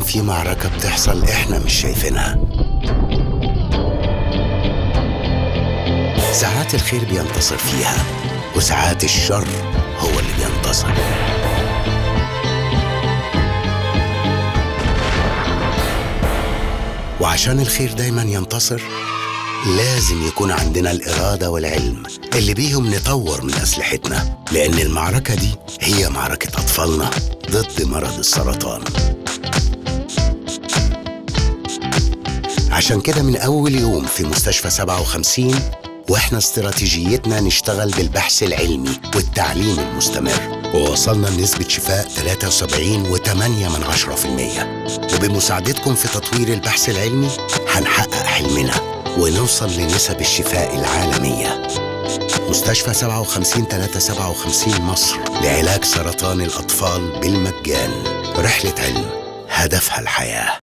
في معركة بتحصل إحنا مش شايفينها. ساعات الخير بينتصر فيها، وساعات الشر هو اللي بينتصر. وعشان الخير دايما ينتصر لازم يكون عندنا الإرادة والعلم اللي بيهم نطور من أسلحتنا، لأن المعركة دي هي معركة أطفالنا ضد مرض السرطان. عشان كده من أول يوم في مستشفى 57 وإحنا استراتيجيتنا نشتغل بالبحث العلمي والتعليم المستمر، ووصلنا لنسبة شفاء 73.8%. وبمساعدتكم في تطوير البحث العلمي هنحقق حلمنا ونوصل لنسب الشفاء العالمية. مستشفى 57 357 مصر لعلاج سرطان الأطفال بالمجان. رحلة علم هدفها الحياة.